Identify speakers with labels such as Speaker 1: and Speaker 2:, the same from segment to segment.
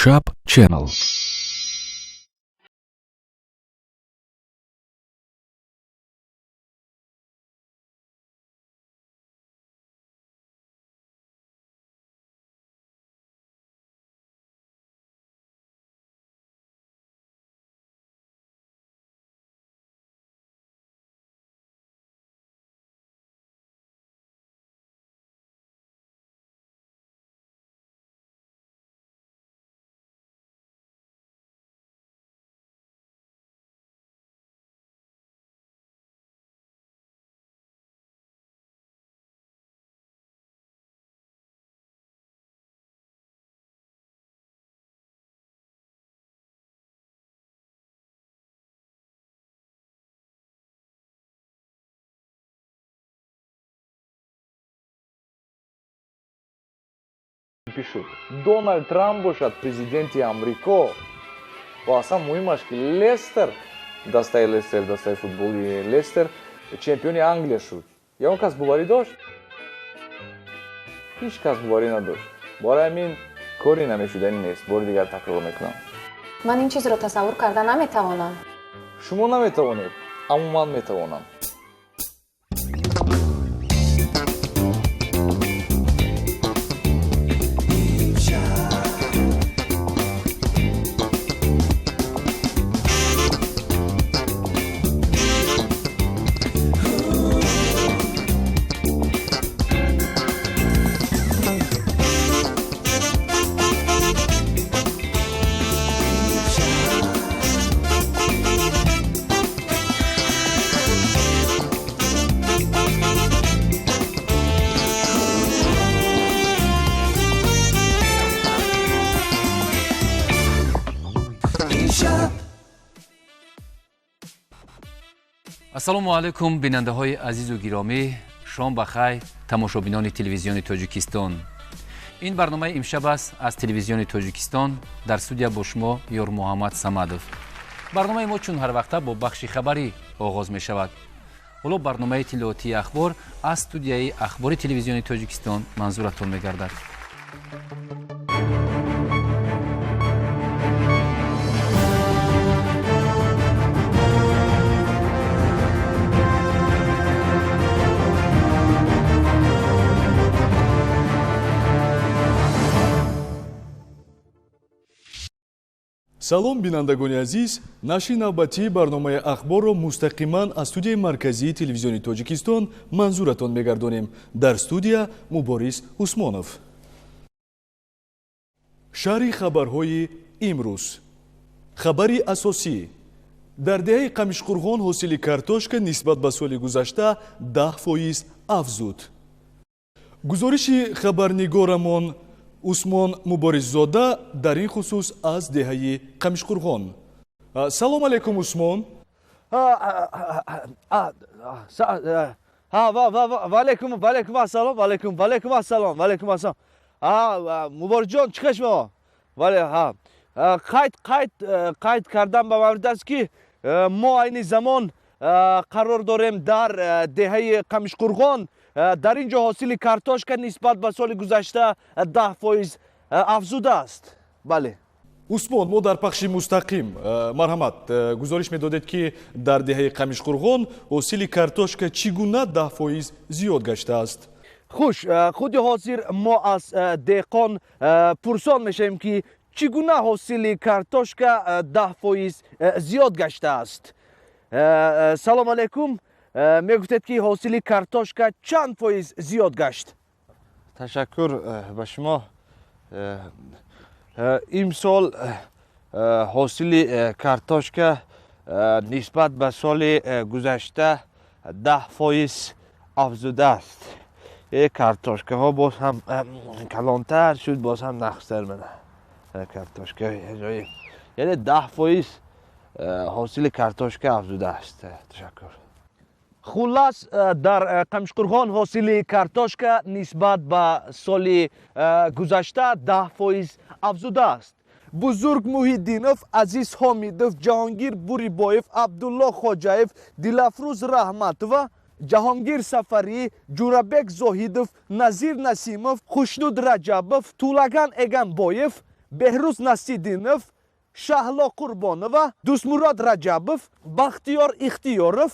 Speaker 1: Имшаб Channel.
Speaker 2: Пишут: Дональд Трамп бошад президенти Амрико. Ва аслан муҳимаш, ки Лестер, дастаи Лестер, дастаи футболи Лестер чемпиони Англия шуд. Ягон кас боварӣ дошт? Ҳеҷ кас боварӣ надошт. Барои ҳамин кори намешуданӣ нест. Бори дигар такрор мекунам.
Speaker 3: Ман ин чизро тасаввур карда наметавонам.
Speaker 2: Шумо наметавонед, аммо ман метавонам.
Speaker 4: Ассалому алайкум, бинандаҳои азизу гиромӣ, шом ба хайр, тамошобинони телевизиони Тоҷикистон. Ин барномаи имшаб аст аз телевизиони Тоҷикистон. Дар студия бо шумо Ёрмуҳаммад Самадов. Барномаи мо чун ҳар вақта бо бахши хабарӣ оғоз мешавад. Ҳоло барномаи иттилоотии ахбор аз студияи ахбори телевизиони Тоҷикистон манзуратон мегардад.
Speaker 5: Салом, бинандагони азиз. Нашри навбатии барномаи ахборро мустақиман аз студияи марказии телевизиони Тоҷикистон манзуратон мегардонем. Дар студия Муборис Усмонов. Шарҳи хабарҳои имрӯз. Хабари асосӣ: дар деҳаи Қамишқурғон ҳосили картошка нисбат ба соли гузашта 10% афзуд. Гузориши хабарнигорамон Усмон Мубориззода дар ин хусус аз деҳаи Қамишқурғон. Салом алейкум, Усмон.
Speaker 6: Валейкум ассалом, валейкум ассалом, валейкум ассалом. Муборизҷон, чӣ шумо? Вале қайд кардан ба маврид аст, ки мо айни замон қарор дорем дар деҳаи Қамишқурғон. Дар ин ҷо ҳосили картошка нисбат ба соли гузашта 10% афзудааст. Бале.
Speaker 5: Усмон, мо дар пахши мустақим. Марҳамат, гузориш медодед, ки дар деҳаи Қамишқурғон ҳосили картошка чӣ гуна 10% зиёд гаштааст.
Speaker 6: Хуш, худи ҳозир мо аз деҳқон пурсон мешавем, ки чӣ гуна ҳосили картошка 10% зиёд гаштааст. Салом алейкум. Мегуфтед, ки ҳосили картошка чанд фоиз зиёд гашт?
Speaker 7: Ташаккур ба шумо. Имсол ҳосили картошка нисбат ба соли гузашта 10% афзудааст. Картошкаҳо боз ҳам калонтар шуд, боз ҳам нақстар. Мана картошка, яъне 10% ҳосили картошка афзудааст. Ташаккур.
Speaker 6: Хуллас, дар Қамишқурғон ҳосили картошка нисбат ба соли гузашта 10% афзудааст. Бузург Муҳиддинов, Азиз Ҳомидов, Ҷаҳонгир Бурибоев, Абдулло Хоҷаев, Дилафрӯз Раҳматова, Ҷаҳонгир Сафарӣ, Ҷурабек Зоҳидов, Назир Насимов, Хушнуд Раҷабов, Тӯлаган Эганбоев Беҳрӯз Насидинов, Шаҳло Қурбонова, Дӯстмурод Раҷабов, Бахтиёр Ихтиёров,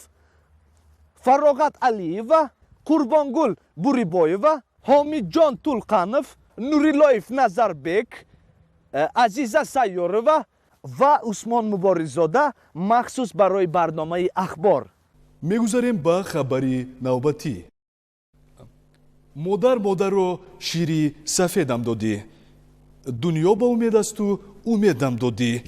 Speaker 6: Фароғат Алиева, Қурбонгул Бурибоева, Ҳомидҷон Тулқанов, Нуриллоев Назарбек, Азиза Сайёрова ва Усмон Мубориззода махсус барои барномаи «Ахбор».
Speaker 5: Мегузарем ба хабари навбатӣ. Модар модарро шири сафедам додӣ, дунё ба умед асту умедам додӣ.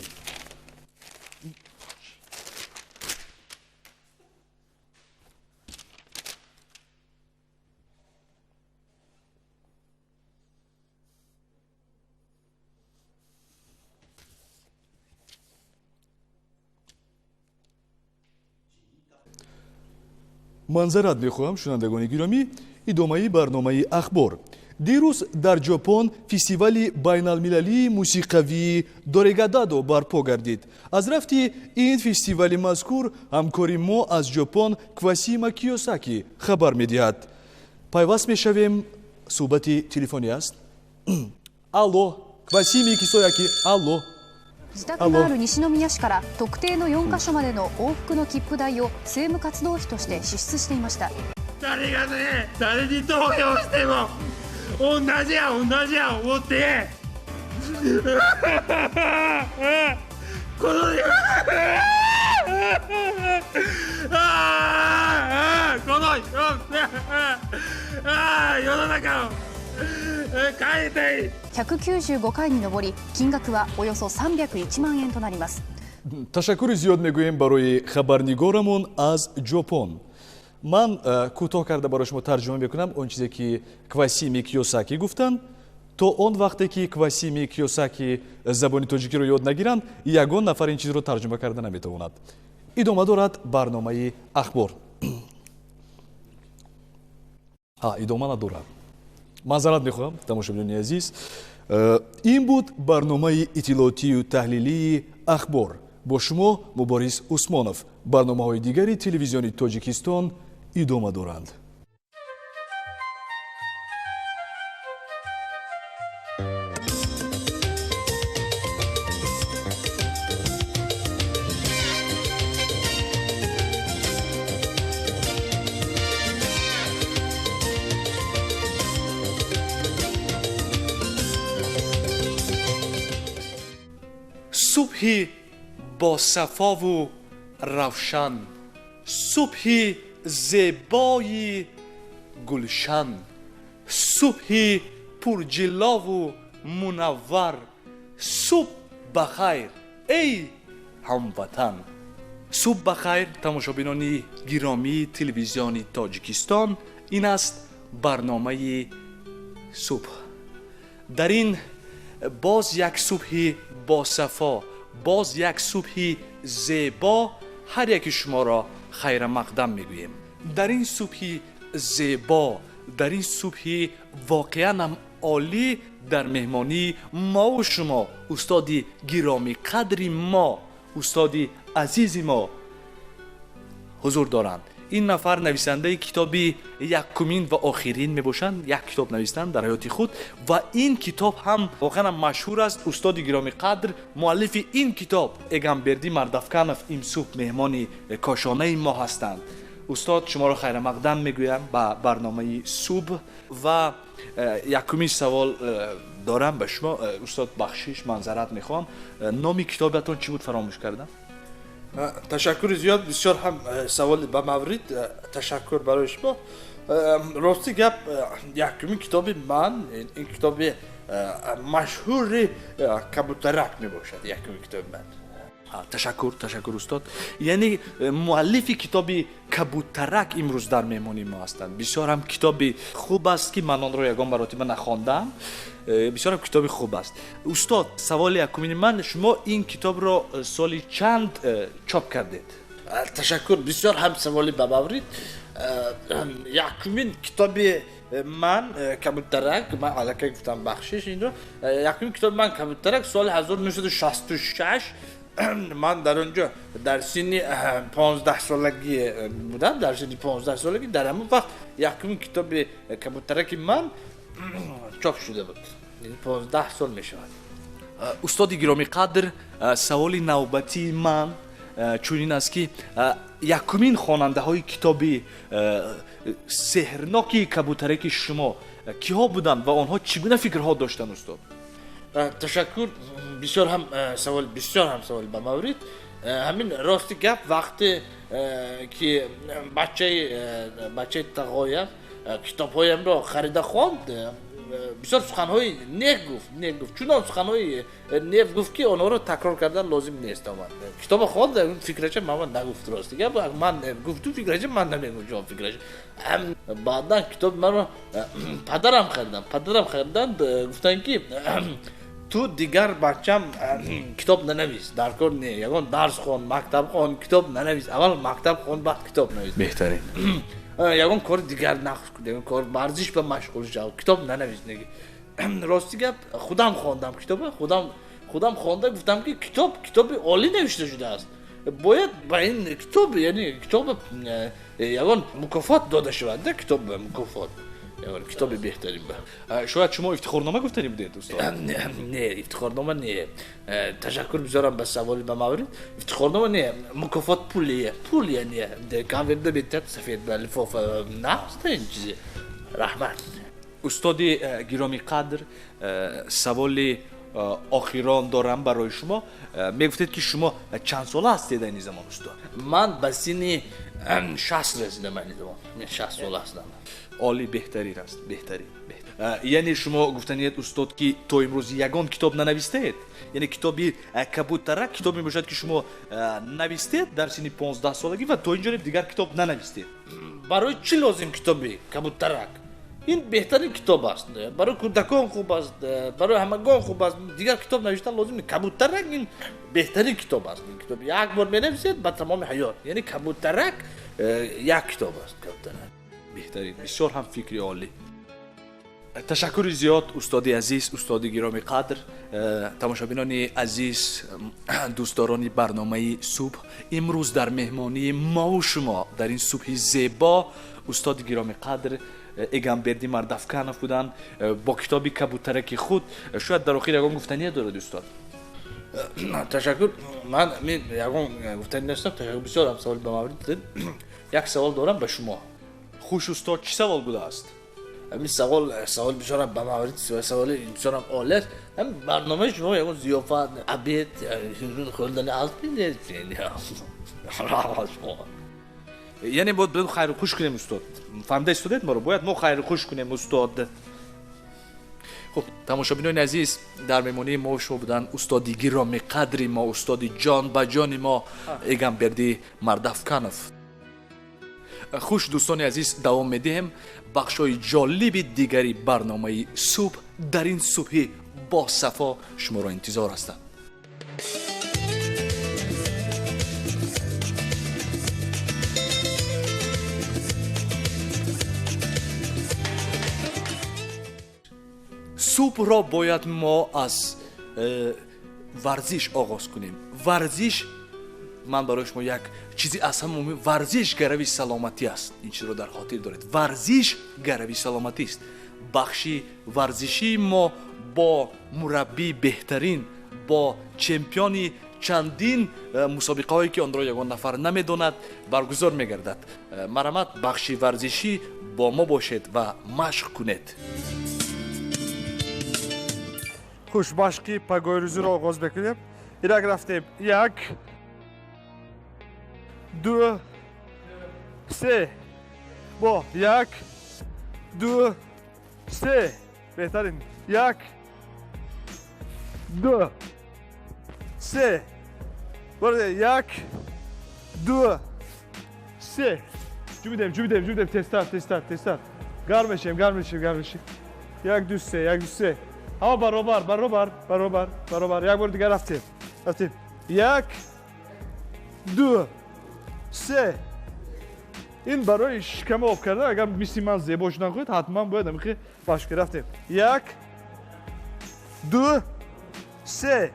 Speaker 5: Манзарат мехоҳам, шунавандагони гиромӣ, идомаи барномаи «Ахбор». Дирӯз дар Ҷопон фестивали байналмилалии мусиқавии Дорегададо барпо гардид. Аз рафти ин фестивали мазкур ҳамкори мо аз Ҷопон Квасима Киёсаки хабар медиҳад. Пайваст мешавем, суҳбати телефонӣ аст. Алло, Квасими Кисояки, алло.
Speaker 1: 自宅がある西宮市から特定の4カ所までの往復の切符代を政務活動費として支出していました。
Speaker 8: 誰がね、誰に投票しても同じや同じや思ってこのこの世の中を変えたい。
Speaker 1: 195回に上り、金額はおよそ301万円となります。
Speaker 5: Ташаккури зиёд мегӯем барои хабарнигорамон аз Ҷопон. Ман кӯтоҳ карда барои шумо тарҷума мекунам он чизе ки Квасими Киёсаки гуфтанд. То он вақте ки Квасими Киёсаки забони тоҷикиро ёд нагиранд, ягон нафар ин чизро тарҷума карда наметавонад. Идома дорад барномаи «Ахбор». Идома надорад. Маъзарат мехоҳам, тамошобинони азиз. Ин буд барномаи иттилоотию таҳлилии «Ахбор». Бо шумо Мубориз Усмонов. Барномаҳои дигари телевизиони Тоҷикистон идома доранд. Субҳи босафову равшан, субҳи зебои гулшан, субҳи пурҷилову мунаввар, субҳ ба хайр, эй ҳамватан. Субҳ ба хайр, тамошобинони гиромии телевизиони Тоҷикистон. Ин аст барномаи «Субҳ». Дар ин боз як субҳи босафо, боз як субҳи зебо ҳар яки шуморо хайрамақдам мегӯем. Дар ин субҳи зебо, дар ин субҳи воқеанам олӣ, дар меҳмонии мову шумо устоди гиромиқадри мо, устоди азизи мо ҳузур доранд. Ин нафар нависандаи китоби якумин ва охирин мебошанд. Як китоб навистанд дар ҳаёти худ ва ин китоб ҳам воқеан машҳур аст. Устоди гиромиқадр, муаллифи ин китоб Эгамбердӣ Мардавканов ин субҳ меҳмони кошонаи мо ҳастанд. Устод, шуморо хайрамақдам мегӯям ба барномаи «Субҳ» ва якумин савол дорам ба шумо. Устод, бахшиш, манзарат мехоҳам. Номи китобатон чӣ буд, фаромӯш кардам?
Speaker 7: Ташаккури зиёд, бисёр ҳам саволи ба маврид. Ташаккур барои шумо. Рости гап, якумин китоби ман ин китоби машҳури «Кабутарак» мебошад. Якумин китоби ман.
Speaker 5: Ташаккур, ташаккур, устод. Яъне муаллифи китоби «Кабутарак» имрӯз дар меҳмонии мо ҳастанд. Бисёр ҳам китоби хуб аст, ки ман онро ягон маротиба нахондам. Бисёр ҳам китоби хуб аст. Устод, саволи якумини ман: шумо ин китобро соли чанд чоп кардед?
Speaker 7: Ташаккур, бисёр ҳам саволи ба маврид. Якумин китоби ман «Кабутарак», ман аллакай гуфтам, бахшиш, инро якумин китоби ман «Кабутарак» соли 1966, ман дар он ҷо дар синни 15 солагӣ будам. Дар синни 15 солагӣ, дар ҳамон вақт якумин китоби «Кабутараки» ман чоп шуда буд. 15 сол мешавад.
Speaker 5: Устоди гиромиқадр, саволи навбатии ман чунин аст, ки якумин хонандаҳои китоби сеҳрноки кабутареки шумо киҳо буданд ва онҳо чӣ гуна фикрҳо доштанд, устод?
Speaker 7: Ташаккур, бисёр ҳам савол, бисёр ҳам савол ба маврид. Ҳамин рости гап, вақте ки бачаи тағоям китобҳоямро харида хонд, бисёр суханҳои нек гуфт, чунон суханҳои нек гуфт, ки онҳоро такрор кардан лозим нест. Омад китобо хонд, фикрача ман нагуфт. Рости гап, ман гуфту фикрача ман намегӯям фикрача. Баъдан китоби маро падарам хариданд, гуфтанд, ки ту дигар, бачам, китоб нанавис, дар кор не, ягон дарс хон, мактаб хон, китоб нанавис, аввал мактаб хон, баъд китоб навис.
Speaker 5: Беҳтарин.
Speaker 7: Ягон кори дигар нақш кун, ягон кор, варзиш ба машғул шав, китоб нанавис. Рости гап, худам хондам китоба, худам хонда гуфтам, ки китоб китоби олӣ навишта шудааст, бояд ба ин китоб, яъне китоб ягон мукофот дода шавад, да, китоб мукофот, китоби беҳтарин ба.
Speaker 5: Шояд шумо ифтихорнома гуфтанӣ будед, устод?
Speaker 7: Не, ифтихорнома не. Ташаккур бисёрам ба саволи ба маврид. Ифтихорнома не, мукофот пулие, пул, яъне конверта бетад, сафед ба лифофа, наста ин чизе. Раҳмат.
Speaker 5: Устоди гиромиқадр, саволи охирон дорам барои шумо. Мегуфтед, ки шумо чанд сола ҳастед айни замон, устод?
Speaker 7: Ман ба синни 60 расидам айни замон, 60 сола ҳастам.
Speaker 5: Олӣ, беҳтарин аст, беҳтарин. Яъне шумо гуфтаниед, устод, ки то имрӯз ягон китоб нанавистаед? Яъне китоби кабутарак китоб мебошад, ки шумо навистед дар синни 15-солагӣ ва то ин ҷониб дигар китоб нанавистед?
Speaker 7: Барои чӣ лозим китоби кабутарак? Ин беҳтарин китоб аст, барои кӯдакон хуб аст, барои ҳамагон хуб аст, дигар китоб навиштан лозим. Кабутарак ин беҳтарин китоб аст. Ин китоб як бор менависед, ба тамоми ҳаёт, яъне кабутарак як китоб аст, кабутарак.
Speaker 5: Беҳтарин, бисёр ҳам фикри олӣ. Ташаккури зиёд, устоди азиз, устоди гиромиқадр. Тамошобинони азиз, дӯстдорони барномаи субҳ, имрӯз дар меҳмонии мову шумо дар ин субҳи зебо устоди гиромиқадр Эгамберди Мардавканов буданд бо китоби кабутараки худ. Шояд дар охир ягон гуфтание дорад, устод?
Speaker 7: Ташаккур, ман ягон гуфтани нестам. Ташаккур, бисёр ҳам савол ба маврид додед. Як савол дорам ба шумо.
Speaker 5: Хуш, устод, чӣ савол будааст?
Speaker 7: Ҳамин савол, савол бисёрам ба маврид, саволи бисёрам олӣ аст. Ҳамин барномаи шумо ягон зиёфат, обед хӯрдани аст?
Speaker 5: Яъне бояд хайру хуш кунем, устод, фаҳмида истодед моро? Бояд мо хайру хуш кунем, устод. Хуб, тамошобинони азиз, дар меҳмонии мо шумо буданд устоди гиромиқадри мо, устоди ҷон ба ҷони мо Эгамберди Мардавканов. Хуш, дӯстони азиз, давом медиҳем бахшҳои ҷолиби дигари барномаи субҳ дар ин субҳи босафо шуморо интизор ҳастанд. Субҳро бояд мо аз варзиш оғоз кунем. Варзиш, ман барои шумо як чизи аз ҳама муҳим: варзиш гарави саломатӣ аст. Ин чизро дар хотир доред, варзиш гарави саломатист. Бахши варзишии мо бо мураббии беҳтарин, бо чемпиони чандин мусобиқаҳое, ки онро ягон нафар намедонад, баргузор мегардад. Марҳамат, бахши варзишӣ бо мо бошед ва машқ кунед.
Speaker 8: Хуш, машқи пагоҳирӯзиро оғоз мекунем. Инак рафтем: як, ду, се, бо як, ду, се, беҳтарин, як, ду, се, як, ду, се. Ҷубидем, ҷубидем, ҷубидем, тезтар, тезтар, тезтар, гарм мешем, гарм мешем, гарм мешем. Як, ду, се, як, ду, се, ҳама баробар, баробар, баробар, баробар. Як бори дигар рафтем, рафтем: як, ду, се. Ин барои шикама об кардан, агар мисли ман зебо шудан хоҳед, ҳатман бояд амихи машқ. Рафтем: як, ду, се,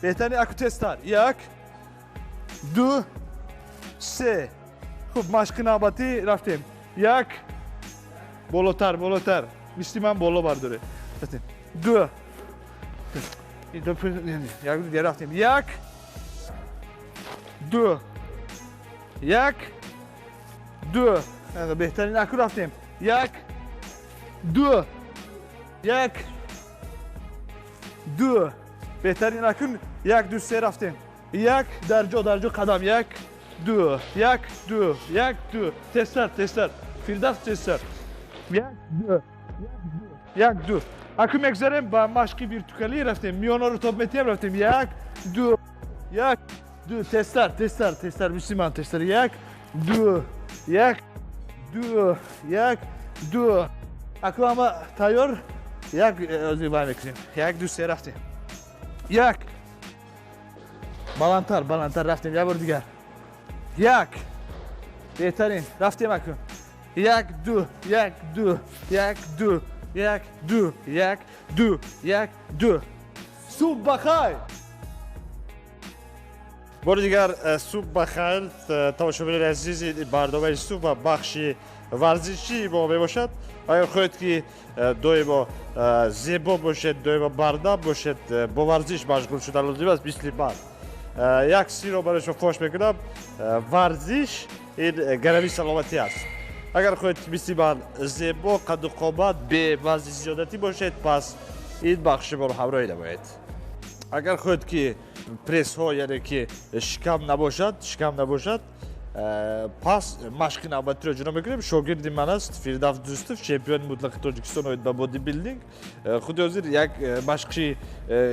Speaker 8: беҳтарин, аку тезтар, як, ду, се. Хуб, машқи навбатӣ рафтем: як, болотар, болотар, мисли ман боло бардоред, рафтем, ду. Як дигар рафтем. 1 2 1 2. Беҳтарин. Аку рафтем. 1 2 1 2. Беҳтарин. Акун 1 2 3 рафтем. 1 дар ҷо қадам. 1 2 1 2 1 2. Тезтар, тезтар. Фирдавс, тезтар. 1 2 1 2. Аку мегзарем ба машқи виртукалӣ. Рафтем. Миёнаро тоб метиҳем. Рафтем. 1 2 1 2. Тезтар, тезтар, тезтар. Мисли ман тезтар. 1 2 1 2 1 2. Аку ҳама тайёр? Як озир мекунем. 1 2 3 рафтем. 1. Баландтар, баландтар рафтем. Як бор дигар. 1. Беҳтарин. Рафтем акун. 1 2 1 2 1 2 1 2 1 2 1 2. Субҳ бахайр.
Speaker 9: Бори дигар субҳ бахайр, тамошобинони азизи барномаи субҳ ва бахши варзишии мо мебошад. Агар хоҳед ки доимо зебо бошед, доимо бардам бошед, бо варзиш машғул шудан лозим аст. Мисли ман як сирро барои шумо фош мекунам. Варзиш ин гарави саломатӣ аст. Агар хоҳед ки мисли ман зебо, қадду қомат, бе вазни зиёдатӣ бошед, пас ин бахши моро ҳамроҳӣ намоед. Агар хоҳед ки прессҳо, яъне ки шикам набошад, пас машқи навбатиро иҷро мекунем. Шогирди ман аст Фирдавс Дӯстов, чемпиони мутлақи Тоҷикистон оид ба бодибилдинг. Худи ҳозир як машқи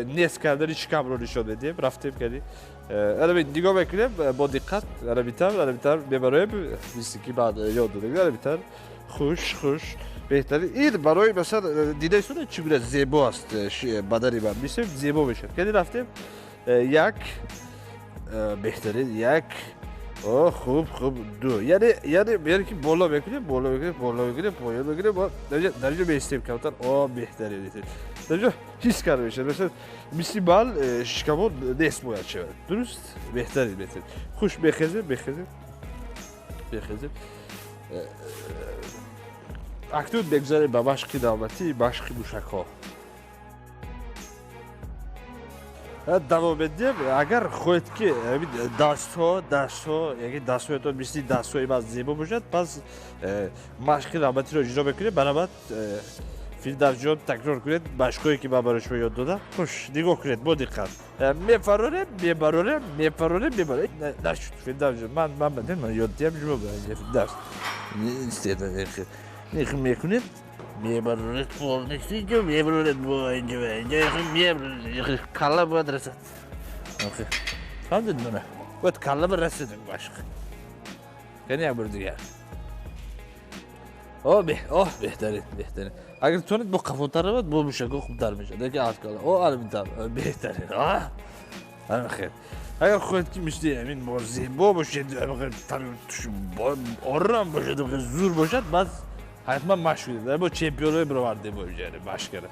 Speaker 9: нест кардани шикамро нишон медиҳем. Рафтем кардӣ. Нигоҳ мекунем бо диққат. Арабитар мебароем, мисли ки ман ёд додем. Арабитар. Хуш, хуш. Беҳтарин. Ин барои масалан дида истода чӣ гуна зебо аст бадани ман. Мисли зебо мешавад. Кардӣ рафтем. 1. Беҳтарин. 1. О, хуб, хуб. 2. Яъне ки боло мекунем, боло мекунем, боло мекунем, поён мекунем. Дар ҷо меистем камтар. О, беҳтарин. Дар ҷо ҳис карда мешавад. Масалан, мисли ман шикамон нест бояд шавад. Дуруст? Беҳтарин, беҳтарин. Хуш, мехезем, мехезем. Мехезем. Акнун мегузарем ба машқи навбатӣ, машқи мушакҳо. Давом медиҳем. Агар хоҳед ки дастҳо, яъне дастҳоятон мисли дастҳои ман зебо бошад, пас машқи навбатиро иҷро мекунем. Баромад Фирдавсҷон, такрор кунед машқҳое ки ман барои шумо ёд додам. Хуш, нигоҳ кунед бо диққат. Мефарорем, мебарорем, мефарорем, мебарорем. Нашуд, Фирдавсҷон, ман ёд диҳам шумо. Фирдавс мекунед, мебароред, полностью инҷо мебароред, бо инҷо, инҷо калла бояд расад. Фаҳмдед мана? Бояд калла расад машқ. Яъне як бор дигар. О, беҳтарин, беҳтарин. Агар тонед бо қафотар равад, бо мушакҳо хубтар мешавад. Яке аз калла. О, албитар, беҳтарин. Ҳамин хел. Агар хоҳед ки мисли ҳамин мо зебо бошед, ором бошед, зур бошад, баъд ҳатман машқ кунед. Бо чемпионҳои бировардем бо инҷа машқ карда.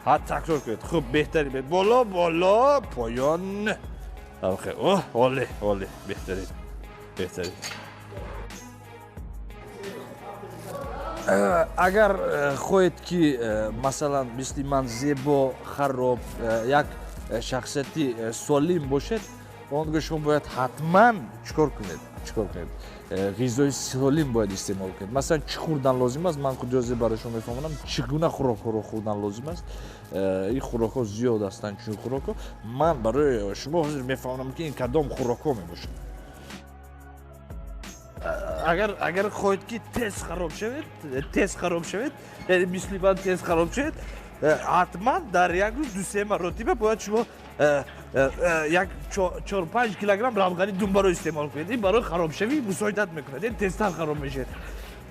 Speaker 9: Ҳат такрор кунед. Хуб, беҳтарин. Боло, боло, поён. Оҳ, олӣ, олӣ, беҳтарин, беҳтарин. Агар хоҳед ки масалан мисли ман зебо, хароб, як шахсияти солим бошед, он гоҳ шумо бояд ҳатман чикор кунед? Чикор кунед? Ғизои солим бояд истеъмол кунед. Масалан, чӣ хӯрдан лозим аст? Ман худи ҳозир барои шумо мефаҳмонам, чӣ гуна хӯрокҳоро хӯрдан лозим аст. Ин хӯрокҳо зиёд ҳастанд, чунин хӯрокҳо. Ман барои шумо ҳозир мефаҳмонам, ки ин кадом хӯрокҳо мебошад. Агар хоҳед ки тез хароб шавед, тез хароб шавед, яъне мисли ман тез хароб шавед, ҳатман дар як рӯз 2-3 маротиба бояд шумо як 4-5 килограмм равғани думбаро истеъмол кунед. Ин барои харобшавӣ мусоидат мекунад, ин тезтар хароб мешавед.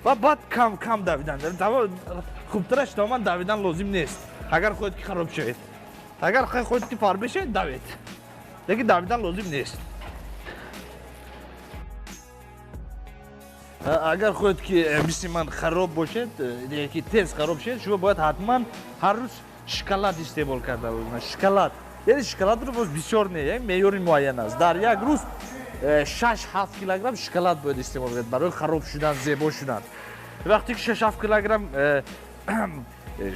Speaker 9: Ва баъд кам кам давидан. Хубтараш тамоман давидан лозим нест. Агар хоҳед ки хароб шавед, агар хоҳед ки фарбе шавед, давед, лекин давидан лозим нест. Агар хоҳед ки мисли ман хароб бошед, ки тез хароб шавед, шумо бояд ҳатман ҳар рӯз шоколад истеъмол карда бошед. Шоколад, яъне шоколадро боз бисёр не, меъёри муайян аст. Дар як рӯз 6-7 килограмм шоколад бояд истеъмол кунед барои хароб шудан, зебо шудан. Вақте ки 6-7 килограмм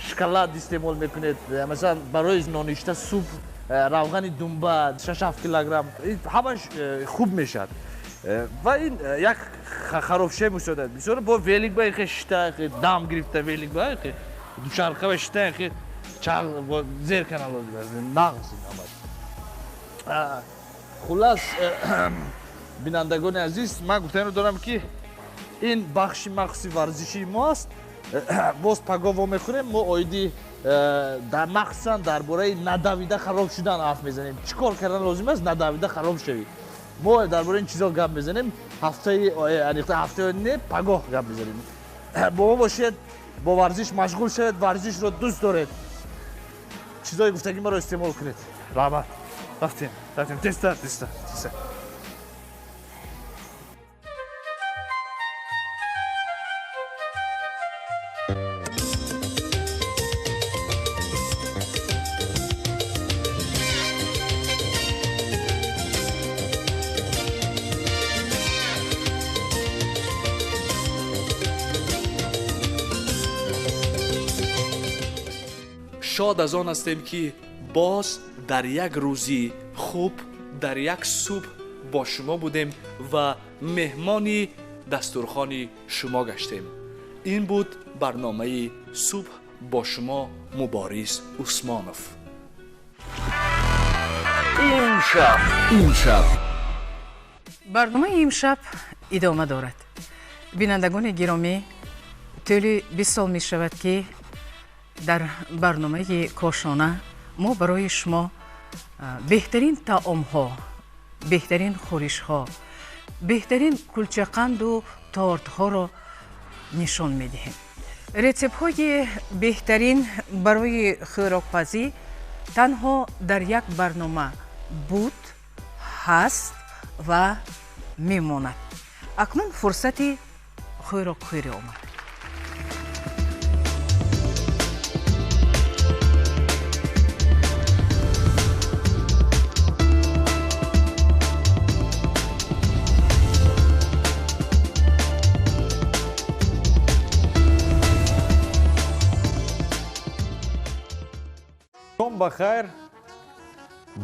Speaker 9: шоколад истеъмол мекунед, масалан барои ноништа субҳ
Speaker 7: Равғани думба 6-7 килограмм, ҳамаш хуб мешавад. Ва ин як харобшавӣ мусоидат. Бисёр бо велик ба ихе шита, дам гирифта велик ба ихе дучарха ба шита, ихе чағ бо зер кана лозим аст, нағз ин ҳамаш. Хулас, бинандагони азиз, ман гуфтанро дорам, ки ин бахши махсуси варзишии мо аст. Боз пагоҳ вомехӯрем, мо оиди махсусан дар бораи надавида хароб шудан ҳарф мезанем. Чӣ кор кардан лозим аст надавида хароб шавӣ? Мо дар бораи ин чизо гап мезанем. Ҳафтаи ҳафтаи не, пагоҳ гап мезанем. Бо мо бошед, бо варзиш машғул шавед, варзишро дӯст доред, чизои гуфтагӣ маро истеъмол кунед. Раҳмат. Рафтем, рафтем, тезтар, тезтар, тезтар.
Speaker 5: Шод аз он ҳастем, ки боз дар як рӯзи хуб, дар як субҳ бо шумо будем ва меҳмони дастурхони шумо гаштем. Ин буд барномаи «Субҳ», бо шумо Мубориз Усмонов.
Speaker 2: Имшаб, имшаб.
Speaker 10: Барномаи имшаб идома дорад. Бинандагони гиромӣ, тӯли 20 сол мешавад, ки дар барномаи Кошона мо барои шумо беҳтарин таомҳо, беҳтарин хӯришҳо, беҳтарин кулчақанду тортҳоро нишон медиҳем. Рецептҳои беҳтарин барои хӯрокпазӣ танҳо дар як барнома буд, ҳаст ва мемонад. Акнун фурсати хӯрокхӯрӣ омад.
Speaker 5: Шом ба хайр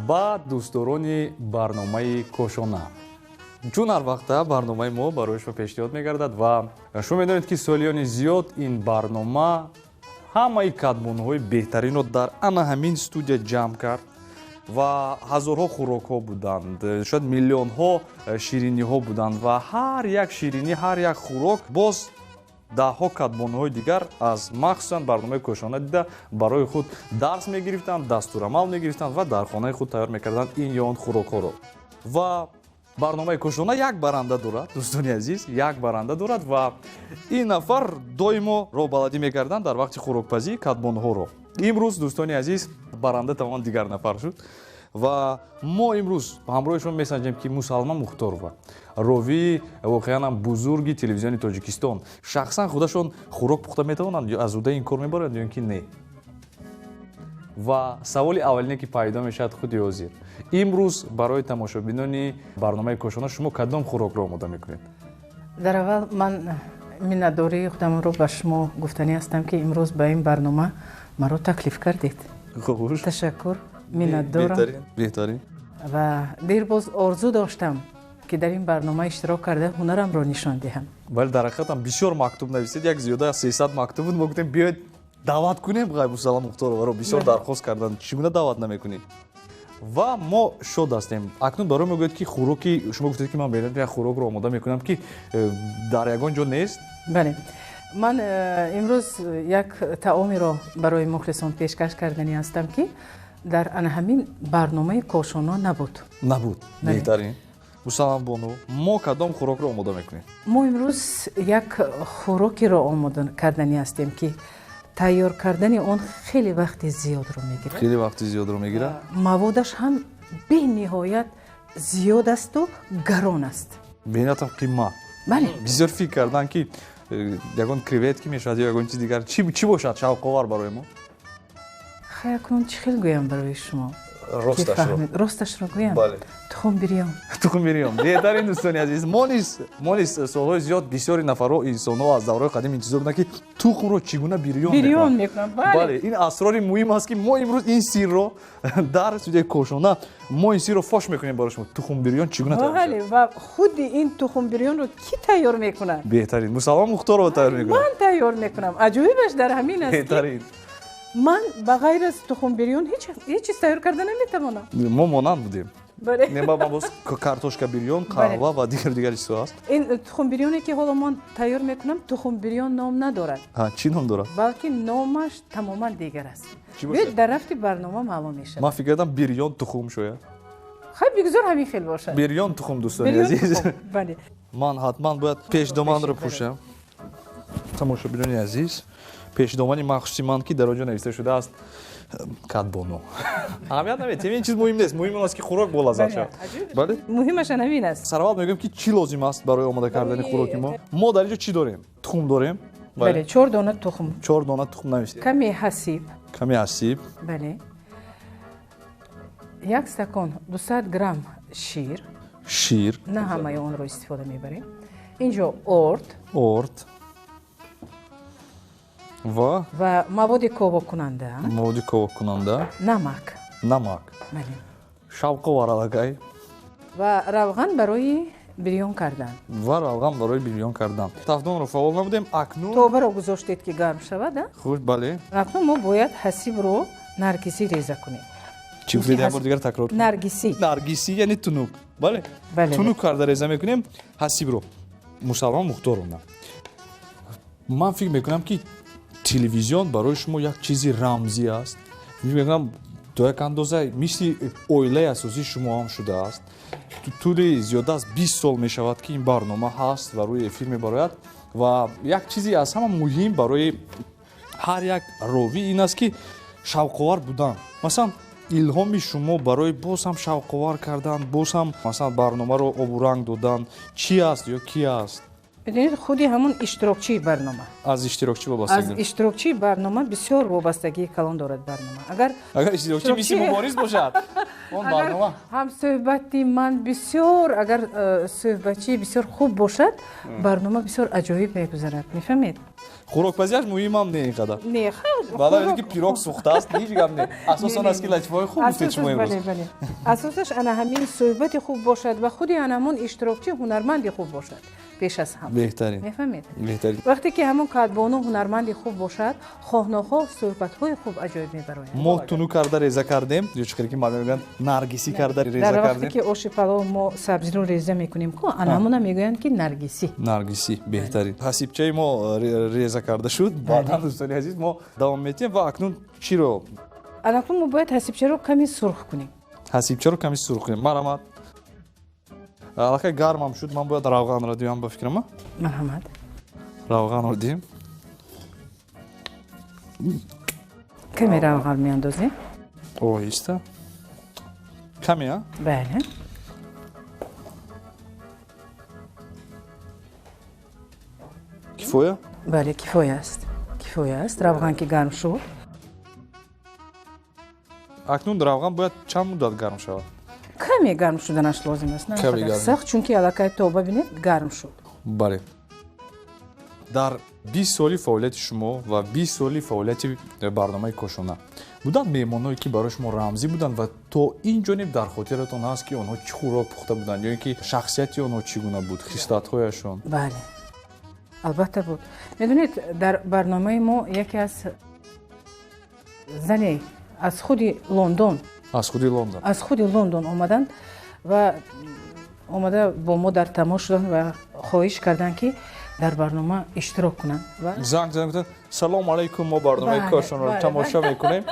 Speaker 5: ба дӯстдорони барномаи Кошона. Чун ҳар вақта барномаи мо барои шумо пешниҳод мегардад ва шумо медонед, ки солиёни зиёд ин барнома ҳамаи кадбонуҳои беҳтаринро дар ана ҳамин студия ҷамъ кард ва ҳазорҳо хӯрокҳо буданд, шояд миллионҳо шириниҳо буданд ва ҳар як ширинӣ, ҳар як хӯрок боз даҳҳо кадбонуҳои дигар аз махсусан барномаи Кошона дида барои худ дарс мегирифтанд, дастурамал мегирифтанд ва дар хонаи худ тайёр мекарданд ин ё он хӯрокҳоро. Ва барномаи Кошона як баранда дорад, дӯстони азиз, як баранда дорад ва ин нафар доимо роҳбаладӣ мекарданд дар вақти хӯрокпазӣ кадбонуҳоро. Имрӯз, дӯстони азиз, баранда тамоман дигар нафар шуд ва мо имрӯз ҳамроҳи шумо месанҷем, ки Мусалма Мухторова, ровии воқеан ҳам бузурги телевизиони Тоҷикистон, шахсан худашон хӯрок пухта метавонанд ё аз ӯҳдаи ин кор мебаранд ё ин ки не. Ва саволи аввалине, ки пайдо мешавад худи ҳозир: имрӯз барои тамошобинони барномаи Кошона шумо кадом хӯрокро омода мекунед?
Speaker 10: Дар аввал ман миннатдории худамро ба шумо гуфтанӣ ҳастам, ки имрӯз ба ин барнома маро таклиф кардед.
Speaker 5: Хуш.
Speaker 10: Ташаккур, миннатдорам.
Speaker 5: Беҳтарин.
Speaker 10: Ва дербоз орзу доштам, ки дар ин барнома иштирок карда ҳунарамро нишон диҳам.
Speaker 5: Вале дар ҳақиқат ҳам бисёр мактуб нависед, як зиёда аз 300 мактуб буд. Мо гуфтем, биёед даъват кунем Мусалма Мухтороваро, бисёр дархост карданд, чӣ гуна даъват намекунед? Ва мо шод ҳастем. Акнун барои мегӯяд, ки хӯроки шумо, гуфтед, ки ман як хӯрокро омода мекунам, ки дар ягон ҷо нест.
Speaker 10: Бале, ман имрӯз як таомеро барои мухлисон пешкаш карданӣ ҳастам, ки дар ана ҳамин барномаи Кошона набуд.
Speaker 5: Набуд. Беҳтарин. Мусалма бону, мо кадом хӯрокро омода мекунем?
Speaker 10: Мо имрӯз як хӯрокеро омода карданӣ ҳастем, ки тайёр кардани он хеле вақти зиёдро мегирад.
Speaker 5: Хеле вақти зиёдро мегирад.
Speaker 10: Маводаш ҳам бениҳоят зиёд асту гарон аст.
Speaker 5: Бениҳоят ҳам қимат.
Speaker 10: Бале.
Speaker 5: Бисёр фикр кардам, ки ягон креветки мешавад ё ягон чиз дигар. Чӣ бошад шавқовар барои мо?
Speaker 10: Хай, акнун чӣ хел гӯям барои шумо?
Speaker 5: Росташро.
Speaker 10: Росташро гӯям? Тухм бирён.
Speaker 5: Тухм бирён. Беҳтарин, дӯстони азиз. Мо низ солҳои зиёд бисёри нафарҳо, инсонҳо аз давраҳои қадим интизор буданд, ки тухмро чӣ гуна бирён
Speaker 10: бирён мекунанд.
Speaker 5: Бале, ин асрори муҳим аст, ки мо имрӯз ин сирро дар студияи Кошона мо ин сирро фош мекунем барои шумо. Тухм бирён чӣ гуна тайёр
Speaker 10: Бале, ва худи ин тухм бирёнро кӣ тайёр мекунад?
Speaker 5: Беҳтарин. Мусаллама Мухторова тайёр мекунад.
Speaker 10: Ман тайёр мекунам. Аҷоибаш дар ҳамин аст.
Speaker 5: Беҳтарин.
Speaker 10: Ман ба ғайр аз тухм бирён ҳеҷ чиз тайёр карда наметавонам.
Speaker 5: Мо монанд будем. Не, ман боз картошка бирён, қаҳва ва дигар чизҳо аст.
Speaker 10: Ин тухм бирёне, ки ҳоло ман тайёр мекунам, тухм бирён ном надорад.
Speaker 5: Чӣ ном дорад?
Speaker 10: Балки номаш тамоман дигар аст. Биёед, дар рафти барнома маълум мешавад.
Speaker 5: Ман фикр кардам бирён тухм шояд.
Speaker 10: Хай, бигзор ҳамин хел бошад.
Speaker 5: Бирён тухм, дӯстони азиз.
Speaker 10: Бале.
Speaker 5: Ман ҳатман бояд пешдоманро пӯшам. Тамошобинони азиз, пешдомани махсуси ман, ки дар он ҷо нависта шудааст кадбону. Аҳамият намедиҳем, ин чиз муҳим нест. Муҳим он аст, ки хӯрок болаззат шавад. Бале,
Speaker 10: муҳимаш ҳамин аст.
Speaker 5: Сараввал мегӯем, ки чӣ лозим аст барои омода кардани хӯроки мо. Мо дар ин ҷо чӣ дорем? Тухм дорем.
Speaker 10: Бале, 4 дона тухм.
Speaker 5: 4 дона тухм навиштем.
Speaker 10: Каме ҳасиб.
Speaker 5: Каме ҳасиб.
Speaker 10: Бале, 1 стакон 200 грамм шир.
Speaker 5: Шир.
Speaker 10: На ҳамаи онро истифода мебарем. Инҷо орд.
Speaker 5: Орд ва
Speaker 10: маводи ковоккунанда.
Speaker 5: Маводи ковоккунанда.
Speaker 10: Намак.
Speaker 5: Намак.
Speaker 10: Бале.
Speaker 5: Шавқовар аллакай.
Speaker 10: Ва равған барои бирён кардан.
Speaker 5: Ва равған барои бирён кардан. Тафдонро фаъол намудем. Акнун
Speaker 10: тобаро гузоштед, ки гарм шавад, а?
Speaker 5: Хуш, бале.
Speaker 10: Акнун мо бояд ҳасибро наргисӣ реза кунем.
Speaker 5: Чӣ гуфтед, як бор дигар такрор?
Speaker 10: Наргисӣ.
Speaker 5: Наргисӣ яъне тунук. Бале?
Speaker 10: Бале.
Speaker 5: Тунук карда реза мекунем ҳасибро. Мусаллама Мухторовна, ман фикр мекунам, ки телевизион барои шумо як чизи рамзӣ аст. Фикр мекунам, то як андоза мисли оилаи асосии шумо ҳам шудааст. Тӯли зиёда аз 20 сол мешавад, ки ин барнома ҳаст ва рӯи эфир мебарояд. Ва як чизи аз ҳама муҳим барои ҳар як ровӣ ин аст, ки шавқовар будан. Масалан, илҳоми шумо барои боз ҳам шавқовар кардан, боз ҳам, масалан, барномаро обуранг додан чӣ аст ё ки аст?
Speaker 10: Медонед, худи ҳамон иштирокчии барнома.
Speaker 5: Аз иштирокчӣ вобастагӣ.
Speaker 10: Аз иштирокчии барнома бисёр вобастагии калон дорад барнома. Агар
Speaker 5: агар иштирокчӣ мисли Мубориз бошад, он барнома
Speaker 10: ҳамсӯҳбати ман бисёр, агар суҳбатчии бисёр хуб бошад, барнома бисёр аҷоиб мегузарад. Мефаҳмед?
Speaker 5: Хӯрокпазиаш муҳимам не ин қадар.
Speaker 10: Не,
Speaker 5: баъдан ки пирог сӯхтааст, ҳеҷ гап не. Асос он аст, ки латифаҳои хуб гуфтед шумо имрӯз.
Speaker 10: Бале, бале. Асосаш ана ҳамин суҳбати хуб бошад ва худи ана ҳамон иштирокчӣ ҳунарманди хуб бошад пеш аз ҳама.
Speaker 5: Беҳтарин.
Speaker 10: Мефаҳмед?
Speaker 5: Беҳтарин.
Speaker 10: Вақте ки ҳамон кадбону ҳунарманди хуб бошад, хоҳ нохоҳ суҳбатҳои хуб аҷоиб мебароянд.
Speaker 5: Мо тунук карда реза кардем, ё чӣ хеле ки мардум мегӯянд, наргисӣ карда реза
Speaker 10: Дар
Speaker 5: кардем.
Speaker 10: вақте ки оши палов мо сабзиро реза мекунем, ку ана ҳамона мегӯянд, ки наргисӣ.
Speaker 5: Наргисӣ, беҳтарин. Ҳасибчаи мо реза карда шуд. Баъдан, дӯстони азиз, мо давом медиҳем. Ва акнун чиро?
Speaker 10: Акнун мо бояд ҳасибчаро каме сурх кунем.
Speaker 5: Ҳасибчаро каме сурх кунем. Марҳамат. Аллакай гармам шуд, ман бояд равғанро диҳам, ба фикрам.
Speaker 10: Марҳамат.
Speaker 5: Равғанро диҳем.
Speaker 10: Каме равған меандозем.
Speaker 5: Оҳиста. Каме, а?
Speaker 10: Бале.
Speaker 5: Кифоя?
Speaker 10: Бале, кифоя аст. Кифоя аст. Равған ки гарм шуд.
Speaker 5: Акнун равған бояд чанд муддат гарм шавад?
Speaker 10: Каме гарм шуданаш лозим аст, на
Speaker 5: Каме
Speaker 10: қадар
Speaker 5: гарм.
Speaker 10: сахт, чунки аллакай тоба бинед гарм шуд.
Speaker 5: Бале. Дар 20 соли фаъолияти шумо ва 20 соли фаъолияти барномаи Кошона буданд меҳмонҳое, ки барои шумо рамзӣ буданд ва то ин ҷониб дар хотиратон ҳаст, ки онҳо чӣ хӯрок пухта буданд ё ин ки шахсияти онҳо чӣ гуна буд, хислатҳояшон?
Speaker 10: Бале, албатта буд. Медонед, дар барномаи мо яке аз зане аз худи Лондон,
Speaker 5: Аз худи Лондон.
Speaker 10: Аз худи Лондон омаданд ва омада бо мо дар тамос шуданд ва хоҳиш карданд, ки дар барнома иштирок кунанд. Ва
Speaker 5: занг заданд, гуфтанд: «Салому алайкум, мо барномаи Кошонро тамошо мекунем».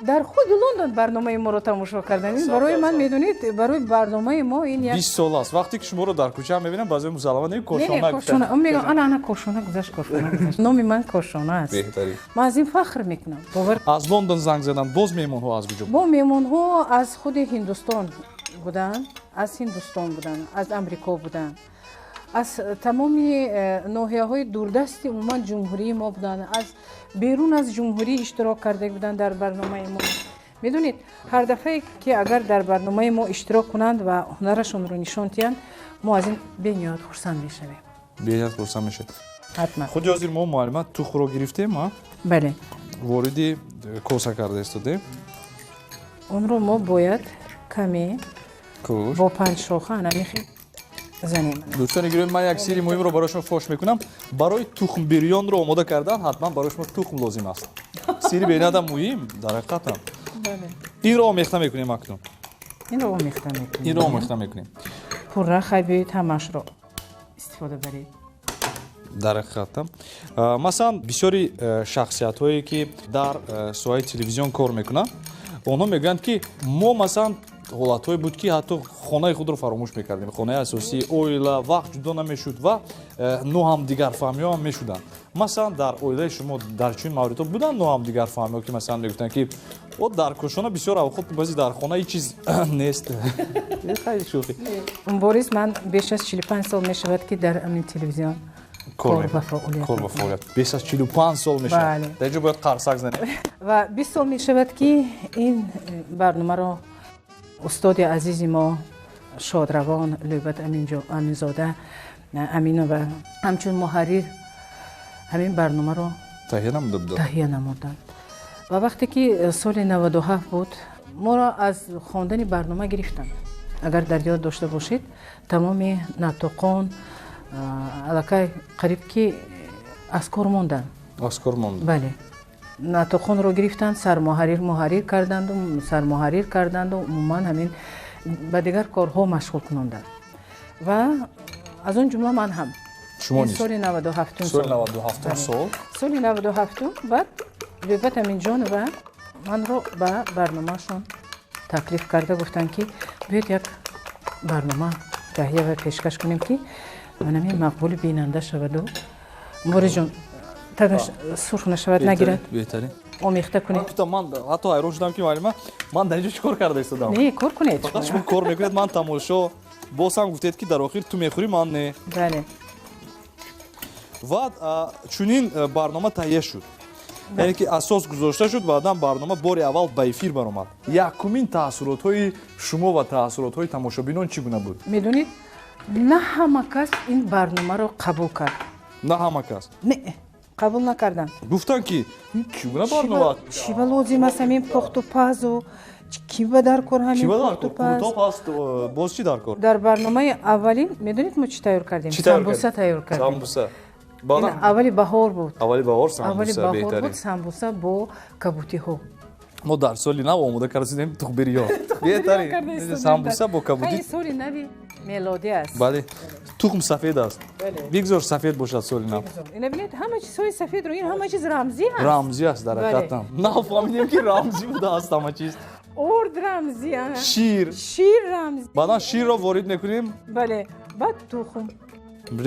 Speaker 10: Дар худи Лондон барномаи моро тамошо карданд. Ин барои ман, медонед, барои барномаи мо ин як
Speaker 5: 20 сол аст. Вақте ки шуморо дар кӯча мебинам, баъзе мусаллама не
Speaker 10: Не, не,
Speaker 5: Кошона
Speaker 10: Кошона.
Speaker 5: гуфтанд.
Speaker 10: Мегӯям: «Ана, ана Кошона гузашт, Кошона гузашт». Номи ман Кошона аст.
Speaker 5: Беҳтарин.
Speaker 10: Ман аз ин фахр мекунам. Бовар.
Speaker 5: Аз Лондон занг заданд, боз меҳмонҳо аз куҷо?
Speaker 10: Бо меҳмонҳо аз худи Ҳиндустон буданд, аз Ҳиндустон буданд, аз Амрико буданд, аз тамоми ноҳияҳои дурдасти умуман ҷумҳурии мо буданд, аз берун аз ҷумҳурӣ иштирок карда буданд дар барномаи мо. Медонед, ҳар дафъае ки агар дар барномаи мо иштирок кунанд ва ҳунарашонро нишон диҳанд, мо аз ин бениҳоят хурсанд мешавем.
Speaker 9: Бениҳоят хурсанд мешавед.
Speaker 10: Ҳатман.
Speaker 9: Худи ҳозир мо, муаллима, тухмро гирифтем, а?
Speaker 10: Бале.
Speaker 9: Вориди коса карда истодем.
Speaker 10: Онро мо бояд каме бо панҷшоха анамихел занем.
Speaker 9: Дӯстони гиромӣ, ман як сирри муҳимро барои шумо фош мекунам. Барои тухмбирёнро омода кардан ҳатман барои шумо тухм лозим аст. Сирри бениҳоятам муҳим, дар ҳақиқатам. Инро омехта мекунем акнун.
Speaker 10: Инро омехта мекунем.
Speaker 9: Инро омехта мекунем.
Speaker 10: Пурра хай биёед ҳамаашро истифода баред.
Speaker 9: Дар ҳақиқатам. Масалан, бисёри шахсиятҳое ки дар соҳаи телевизион кор мекунанд, онҳо мегӯянд ки мо, масалан, ҳолатҳое буд ки ҳатто хонаи худро фаромӯш мекардем, хонаи асосӣ, оила, вақт ҷудо намешуд ва ноҳамдигарфаҳмиҳо ҳам мешуданд. Масалан, дар оилаи шумо дар чунин мавридҳо буданд ноҳамдигарфаҳмиҳо, ки масалан мегуфтанд ки о дар кошона бисёр авқот баъзе дар хона ҳеҷ чиз нест? Хеле шӯхӣ.
Speaker 10: Борис, ман беш аз 45 сол мешавад ки дар ҳамин телевизион кор ба фаъолият.
Speaker 9: Кор ба фаъолият. Беш аз 45 сол мешавад. Дар инҷо бояд қарсак занем.
Speaker 10: Ва 20 сол мешавад ки ин барномаро устоди азизи мо шодравон Лӯбат Аминзода Аминова ҳамчун муҳаррир ҳамин барномаро
Speaker 9: таҳия намуда буданд.
Speaker 10: Таҳия намуданд. Ва вақте ки соли 97 буд, моро аз хондани барнома гирифтанд. Агар дар ёд дошта бошед, тамоми натоқон аллакай қариб ки аз кор монданд.
Speaker 9: Аз кор монданд.
Speaker 10: Бале. Натоқонро гирифтанд, сармуҳаррир муҳаррир карданду, сармуҳаррир карданду, умуман ҳамин ба дигар корҳо машғул кунонданд. Ва аз он ҷумла ман ҳам.
Speaker 9: Шумо низ?
Speaker 10: Соли 97
Speaker 9: сол. Соли 97 сол.
Speaker 10: Соли 97 баъд Лӯбат Аминҷонова манро ба барномаашон таклиф карда гуфтанд ки биёед як барнома таҳия ва пешкаш кунем ки манами мақбули бинанда шаваду. Борисҷон, тагаш сурх нашавад, нагирад.
Speaker 9: Беҳтарин.
Speaker 10: Омехта кунед.
Speaker 9: Ман ҳатто ҳайрон шудам ки муаллима, ман дар инҷо чӣ кор карда истодам?
Speaker 10: Не, кор кунед.
Speaker 9: Фақат шумо кор мекунед, ман тамошо. Боз ҳам гуфтед ки дар охир ту мехӯрӣ, ман не.
Speaker 10: Бале.
Speaker 9: Ва чунин барнома таҳия шуд. Яъне ки асос гузошта шуд, баъдан барнома бори аввал ба эфир баромад. Якумин таассуротҳои шумо ва таассуротҳои тамошобинон чӣ гуна буд?
Speaker 10: Медонед, на ҳама кас ин барномаро қабул кард.
Speaker 9: На ҳама кас?
Speaker 10: Не, қабул накарданд.
Speaker 9: Гуфтанд ки чӣ гуна барнома?
Speaker 10: Чӣ ба лозим аст ҳамин похту пазу? Кӣ ба дар кор ҳамин похту паз?
Speaker 9: Куртоб аст, боз чӣ дар кор?
Speaker 10: Дар барномаи аввалин, медонед мо чӣ тайёр кардем? Самбуса тайёр кардем.
Speaker 9: Самбуса.
Speaker 10: Аввали баҳор буд.
Speaker 9: Аввали баҳор самбуса,
Speaker 10: беҳтарин. Буд самбуса бо кабутиҳо.
Speaker 9: Мо дар соли нав омода кардем тухбирён. Беҳтарин. Самбуса бо кабутӣ.
Speaker 10: Соли нави мелодӣ аст.
Speaker 9: Бале. Тухм сафед аст. Бигзор сафед бошад соли нав.
Speaker 10: Ина бинед, ҳама чизҳои сафедро, ин ҳама чиз рамзӣ аст.
Speaker 9: Рамзӣ аст дар ҳақиқатам. Нафаҳмидем ки рамзӣ будааст ҳама чиз.
Speaker 10: Орд рамзӣ аст.
Speaker 9: Шир.
Speaker 10: Шир рамзӣ.
Speaker 9: Баъдан ширро ворид мекунем.
Speaker 10: Бале, баъд тухм.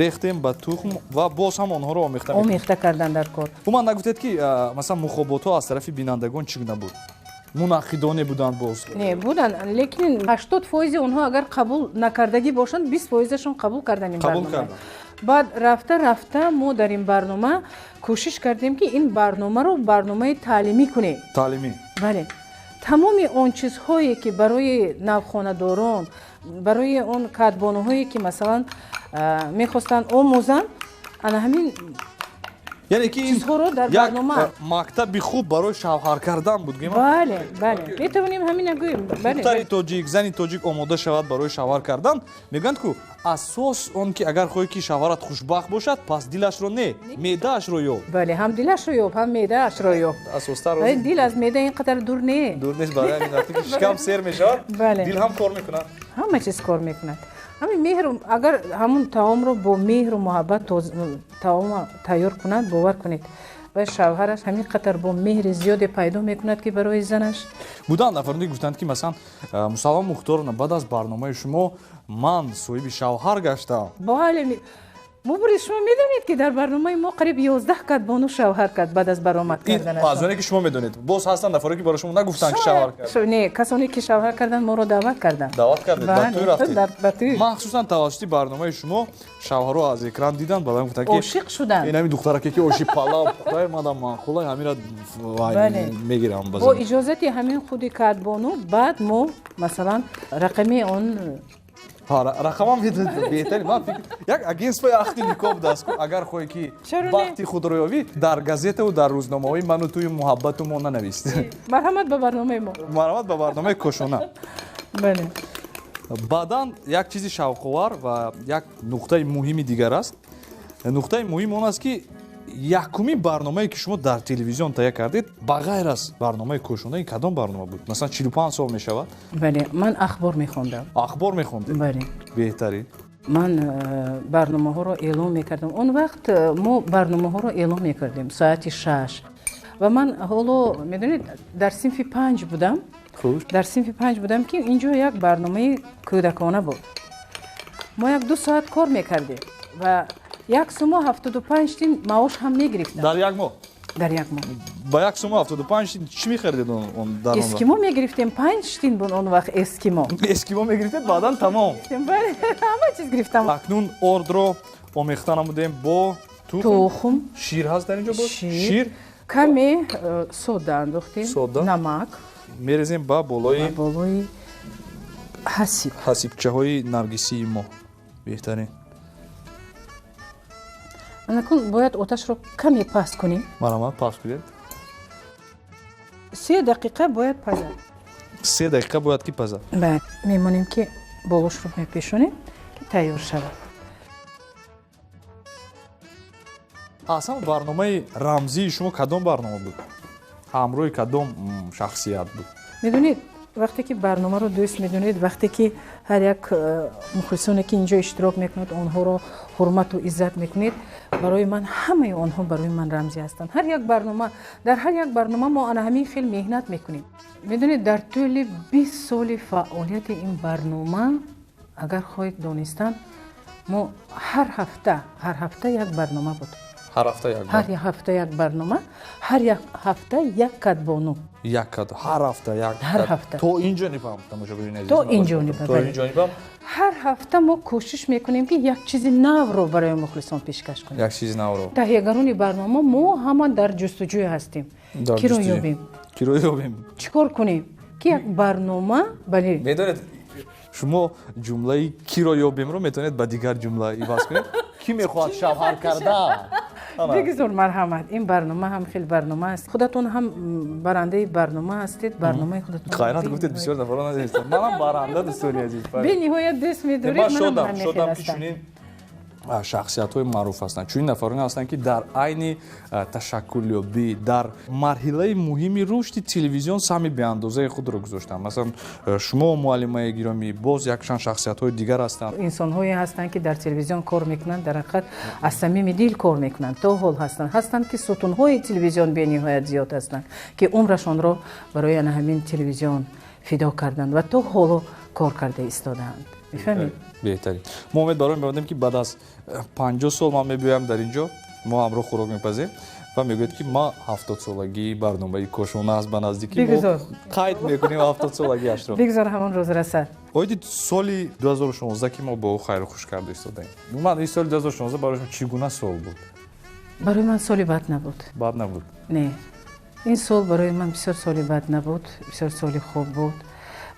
Speaker 9: Рехтем ба тухм ва боз ҳам онҳоро омехта мекунем.
Speaker 10: Омехта кардан дар кор.
Speaker 9: Умуман нагуфтед ки масалан мухоботҳо аз тарафи бинандагон чӣ гуна буд? Мунаққидоне буданд боз?
Speaker 10: Не, буданд, лекин 80% онҳо агар қабул накардагӣ бошанд, 20%-шон қабул карданд ин барнома.
Speaker 9: Қабул карданд.
Speaker 10: Баъд рафта рафта мо дар ин барнома кӯшиш кардем ки ин барномаро барномаи таълимӣ кунем.
Speaker 9: Таълимӣ?
Speaker 10: Бале. Тамоми он чизҳое ки барои навхонадорон, барои он кадбонуҳое ки масалан мехостанд омӯзанд, ана ҳамин
Speaker 9: яъне ки ин як мактаби хуб барои шавҳар кардан буд.
Speaker 10: Бале, бале, метавонем ҳамина гӯем.
Speaker 9: Духтари тоҷик, зани тоҷик омода шавад барои шавҳар кардан. Мегӯянд ку асос он ки агар хоҳӣ ки шавҳарат хушбахт бошад, пас дилашро не, меъдаашро ёб.
Speaker 10: Бале, ҳам дилашро ёб, ҳам меъдаашро ёб.
Speaker 9: Асостар
Speaker 10: дил аз меъда ин қадар дур не.
Speaker 9: Дур нест, барои ҳамин вақте ки шикам сер мешавад, дил ҳам кор мекунад.
Speaker 10: Ҳама чиз кор мекунад. Ҳамин меҳру агар ҳамун таомро бо меҳру муҳаббат таом тайёр кунад, бовар кунед, ва шавҳараш ҳамин қадар бо меҳри зиёде пайдо мекунад ки барои занаш.
Speaker 9: Буданд нафароне гуфтанд ки масалан Мусаллама Мухторовна, баъд аз барномаи шумо ман соҳиби шавҳар гаштам.
Speaker 10: Бале, Мубориз, шумо медонед, ки дар барномаи мо қариб 11 кадбону шавҳар кард баъд аз баромад карданашон.
Speaker 5: Аз оне ки шумо медонед, боз ҳастанд нафаре ки барои шумо нагуфтанд, ки шавҳар кард.
Speaker 10: Не, касоне ки шавҳар карданд, моро даъват карданд.
Speaker 5: Даъват кардед, ба тӯй рафтед. Махсусан тавассути барномаи шумо шавҳарҳо аз экран диданд, баъдан гуфтанд ки
Speaker 10: ошиқ шуданд.
Speaker 5: Ин ҳамин духтараке ки оши палав пухтаи мадам маъқула, ҳаминро мегирам.
Speaker 10: Бо иҷозати ҳамин худи кадбону баъд мо масалан рақами он
Speaker 5: рақамам беҳтарин. Ман фикр як агентствои ахти никоҳ будааст, агар хоҳӣ ки бахти худро ёбӣ, дар газетаву дар рӯзномаҳои ману туи муҳаббату мо нанавист.
Speaker 10: Марҳамат ба барномаи мо.
Speaker 5: Марҳамат ба барномаи Кошона.
Speaker 10: Бале.
Speaker 5: Баъдан як чизи шавқовар ва як нуқтаи муҳими дигар аст. Нуқтаи муҳим он аст, ки якумин барномае ки шумо дар телевизион таҳия кардед, ба ғайр аз барномаи Кошона, ин кадом барнома буд? Масалан, 45 сол мешавад.
Speaker 10: Бале, ман ахбор мехондам.
Speaker 5: Ахбор мехондед?
Speaker 10: Бале.
Speaker 5: Беҳтарин.
Speaker 10: Ман барномаҳоро эълон мекардам. Он вақт мо барномаҳоро эълон мекардем соати 6. Ва ман ҳоло, медонед, дар синфи 5 будам. Дар синфи 5 будам, ки инҷо як барномаи кӯдакона буд. Мо як 2 соат кор мекардем ва 1 суму 75 тин маош ҳам мегирифтам.
Speaker 5: Дар як моҳ?
Speaker 10: Дар як моҳ.
Speaker 5: Ба 1 суму 75 тин чӣ мехаридед он дар он вақт?
Speaker 10: Эскимо мегирифтем, 5 тин буд он вақт эскимо.
Speaker 5: Эскимо мегирифтед, баъдан тамом.
Speaker 10: Бале, ҳама чиз гирифтам.
Speaker 5: Акнун ордро омехта намудем бо тухм. Шир ҳаст дар инҷо боз? Шир.
Speaker 10: Каме сода андохтем, намак.
Speaker 5: Мерезем ба болои
Speaker 10: ҳасиб.
Speaker 5: Ҳасибчаҳои наргисии мо. Беҳтарин.
Speaker 10: Анакун бояд оташро каме паст кунем.
Speaker 5: Марҳамат, паст кунед.
Speaker 10: 3 дақиқа бояд пазад.
Speaker 5: 3 дақиқа бояд ки пазад.
Speaker 10: Бале, мемонем ки болошро мепешонем, ки тайёр шавад.
Speaker 5: Аслан барномаи рамзии шумо кадом барнома буд? Ҳамроҳи кадом шахсият буд?
Speaker 10: Медонед, вақте ки барномаро дӯст медонед, вақте ки ҳар як мухлисоне ки инҷо иштирок мекунад, онҳоро ҳурмату иззат мекунед, барои ман ҳамаи онҳо барои ман рамзӣ ҳастанд. Ҳар як барнома, дар ҳар як барнома мо ана ҳамин хел меҳнат мекунем. Медонед, дар тӯли 20 соли фаъолияти ин барнома, агар хоҳед донистан, мо ҳар ҳафта як барнома буд.
Speaker 5: Ҳар ҳафта як
Speaker 10: ҳар ҳафта як барнома, ҳар як ҳафта як кадбону.
Speaker 5: Як кад, ҳар ҳафта як.
Speaker 10: Ҳар ҳафта.
Speaker 5: То инҷо нипам, тамошобинони азиз.
Speaker 10: То инҷо нипам.
Speaker 5: То инҷо нипам.
Speaker 10: Ҳар ҳафта мо кӯшиш мекунем, ки як чизи навро барои мухлисон пешкаш кунем.
Speaker 5: Як чизи навро.
Speaker 10: Таҳиягарони барнома мо ҳама дар ҷустуҷӯй ҳастем. Киро ёбем?
Speaker 5: Киро ёбем?
Speaker 10: Чӣ кор кунем? Ки як барнома, бале.
Speaker 5: Медонед, шумо ҷумлаи киро ёбемро метавонед ба дигар ҷумла иваз кунед. Кӣ мехоҳад шавҳар кардан?
Speaker 10: Бигзор, марҳамат. Ин барнома ҳам хеле барнома аст. Худатон ҳам барандаи барнома ҳастед, барномаи худатон.
Speaker 5: Қайрат гуфтед, бисёр нафарон надонистанд. Манам баранда, дӯстони азиз.
Speaker 10: Бениҳоят дӯст медоред, манам ҳамин хел
Speaker 5: шодам, ки
Speaker 10: ҳастам.
Speaker 5: чунин шахсиятҳои маъруф ҳастанд, чунин нафароне ҳастанд, ки дар айни ташаккулёбӣ, дар марҳилаи муҳими рушди телевизион саҳми беандозаи худро гузоштанд. Масалан, шумо муаллимаи гиромӣ, боз якчанд шахсиятҳои дигар ҳастанд.
Speaker 10: Инсонҳое ҳастанд, ки дар телевизион кор мекунанд, дар ҳақиқат аз самими дил кор мекунанд, то ҳол ҳастанд. Ҳастанд, ки сутунҳои телевизион бениҳоят зиёд ҳастанд, ки умрашонро барои ана ҳамин телевизион фидо карданд ва то ҳоло кор карда истодаанд. Мефаҳмед?
Speaker 5: Беҳтарин. Мо умед барои мебандем, ки баъд аз 50 сол ман мебиёям дар инҷо, мо ҳамроҳ хӯрок мепазем ва мегӯяд, ки ма 70-солагии барномаи Кошона аст ба наздикӣ. Мо қайд мекунем 70-солагиашро.
Speaker 10: Бигзор ҳамон рӯз расад.
Speaker 5: Оиди соли 2016, ки мо бо ӯ хайру хуш карда истодаем. Ман ин соли 2016 барои шумо чӣ гуна сол буд?
Speaker 10: Барои ман соли бад набуд.
Speaker 5: Бад набуд?
Speaker 10: Не. Ин сол барои ман бисёр соли бад набуд, бисёр соли хуб буд.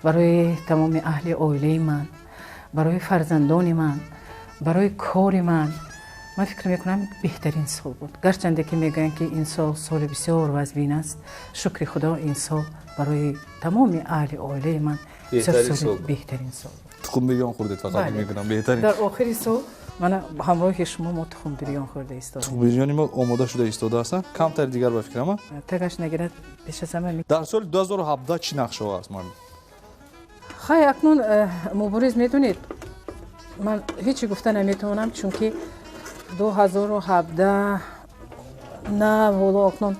Speaker 10: Барои тамоми аҳли оилаи ман, барои фарзандони ман, барои кори ман. Ман фикр мекунам, беҳтарин сол буд. Гарчанде ки мегӯянд, ки ин сол соли бисёр вазмин аст, шукри Худо, ин сол барои тамоми аҳли оилаи ман бисёр соли беҳтарин сол буд.
Speaker 5: Тухм бирён хӯрдед, фақат мегӯям беҳтарин.
Speaker 10: Дар охири сол мана ҳамроҳи шумо мо тухм бирён хӯрда истодаем.
Speaker 5: Тухм бирёни мо омода шуда истодааст. Камтар дигар ба фикрам.
Speaker 10: Тагаш нагирад пеш аз ҳама.
Speaker 5: Дар соли 2017 чӣ нақшаҳо аст, муаллим?
Speaker 10: Хай, акнун мубориз, медонед, ман ҳечи гуфта наметавонам, чунки 2017 на ҳоло акнун